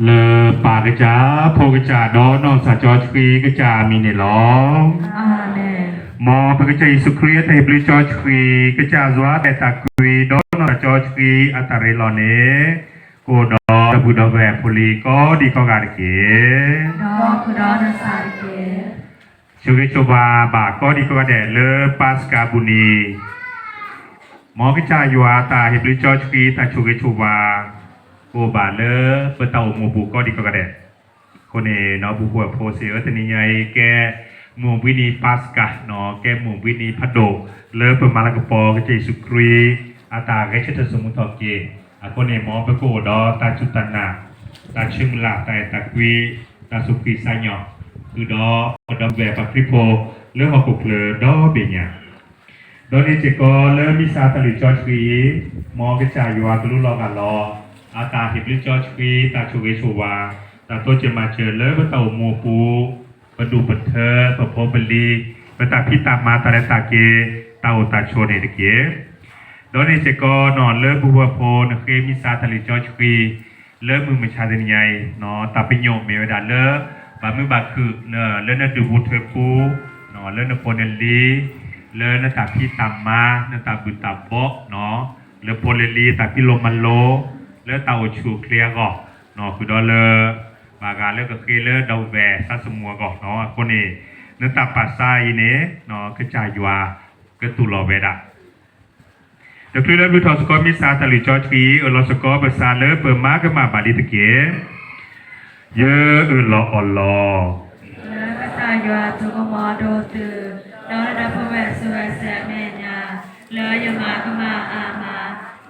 ເລີ ປາກະຈາ ໂພກະຈາ ດໍ ນໍ ສາ ຈໍ ຄຣີ ກະຈາ ມີ ເນ ລອງ. ອາເມນ. ມອ ປະກະຈາ ເຢຊູ ຄຣິສ ຕາ ເຮບຣື ຈໍ ຄຣີ ກະຈາ ຊວາ ແຕ່ ຕາ ຄຣີ ດໍ ນໍ ສາ ຈໍ ຄຣີ ອາ ຕາ ເຣ ລໍ ເນ ໂກ ດໍ ດອ ບຸ ດອ ແວ ໂພ ລີ ກໍ ດີ ກໍ ກາ ຕະ ເກ. ດອ ກຸ ດໍ ນະ ສາ ຕະ ເກ. ໂຊເກ ໂຊວາ ບາ ກໍ ດີ ກໍ ກາ ແດ ເລີ ປາສກາ ບຸນນີ ມອ ກະຈາ ຢວາ ຕາ ເຮບຣື ຈໍ ຄຣີ ຕາ ໂຊເກ ໂຊວາ ໂກ ບາ ເລີ ເປີ ຕາ ໂອ ໂມ ບູ ກໍ ດີ ກໍ ກາ ແດ ໂຄ ເນ ນໍ ບຸ ໂພ ເອ ໂພ ເຊ ເອີ ຕະ ນິ ໄຍ ແກ ໂມ ວິ ນີ ປາສກາ ນໍ ແກ ໂມ ວິ ນີ ພະ ໂດ ເລີ ເປີ ມາ ລາ ກະ ປໍ ກະ ເຈ ເຢຊູ ຄຣິສ ອາ ຕາ ເຣ ເຊ ເທ ສະ ມຸ ທໍ ເກ ອາ ໂຄ ເນ ມອ ປະ ໂກ ດໍ ຕາ ຈຸ ຕາ ນາ ຕາ ເຊ ມຸ ລາ ຕາ ແອ ຕາ ຄຣີ ຕາ ສຸ ຄຣີ ຊາ ຍອ ຄື ດໍ ກະ ດໍ ແວ ປາ ຄຣິ ໂພ ເລີ ຮອ ໂກ ເພີ ດໍ ເບ ຍາ ດອ ເນ ເຈ ກໍ ເລີ ມິ ຊາ ຕາ ຫຼື ຈໍ ຄຣີ ມອ ກະຈາ ຢວາ ກະ ລຸ ລໍ ກາ ລໍ ອາ ຕາ ເຮບຣື ຈໍ ຄຣີ ຕາ ໂຊເກ ໂຊວາ ຕາ ໂຕ ເຈ ມາ ເຈີ ເລີ ເປີ ຕາ ໂອ ໂມ ປູ ປະ ດູ ປະ ເທີ ປະ ໂພ ປະ ລີ ເປີ ຕາ ພີ ຕາ ມາ ຕາ ແລ ຕາ ເກ ຕາ ໂອ ຕາ ໂຊ ເນ ຕະ ເກ. ດອ ເນ ເຈ ກໍ ນໍ ເລີ ບຸ ຫົວ ໂພ ນະ ເຄ ມິ ຊາ ຕາ ຫຼື ຈໍ ຄຣີ ເລີ ມື ມະ ຊາ ຕະ ນິ ໄຍ ນໍ ຕາ ປະ ໂຍ ເມ ວະ ດາ ເລີ ບາ ມື ບາ ຄື ເນີ ເລີ ນະ ດູ ບຸ ເທີ ປູ ນໍ ເລີ ນະ ໂພ ນະ ລີ ເລີ ນະ ຕາ ພີ ຕາ ມາ ນະ ຕາ ບື ຕາ ເບາະ ນໍ ເລີ ໂພ ເລ ລີ ຕາ ພີ ໂລ ມາ ໂລ ເລີ ຕາ ໂອ ຊູ ເຄລຍ ກໍ ນໍ ຄື ດໍ ເລີ ບາ ກາ ເລີ ກະ ເຄ ເລີ ດອ ແວ ຊາ ສະ ມົວ ກໍ ນໍ ໂຄ ເນ ນະ ຕາ ປາ ຊາ ອີ ເນ ນໍ ກະຈາ ຢວາ ກະ ຕູ ລໍ ແວ ດາ ດອ ຄຣິ ເລີ ບື ທໍ ສະ ກໍ ມິ ຊາ ຕາ ຫຼື ຈໍ ຄຣີ ເອີ ລໍ ສະ ກໍ ປະ ຊາ ເລີ ເປີ ມາ ກະ ມາ ບາ ລີ ຕະ ເກ ເຢີ ເອີ ລໍ ອໍ ລໍ ເອີ ກະ ຊາ ຢວາ ໂຕ ກະ ມໍ ໂດ ຕື້ ດໍ ນະ ດາ ໂພ ແວ ຊູ ແວ ແຊ ແມ ຍາ ເລີ ຢາ ມາ ກະ ມາ ອາ ມາ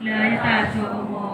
ເລີ ຢາ ຕາ ໂຊ ໂອ ໂມ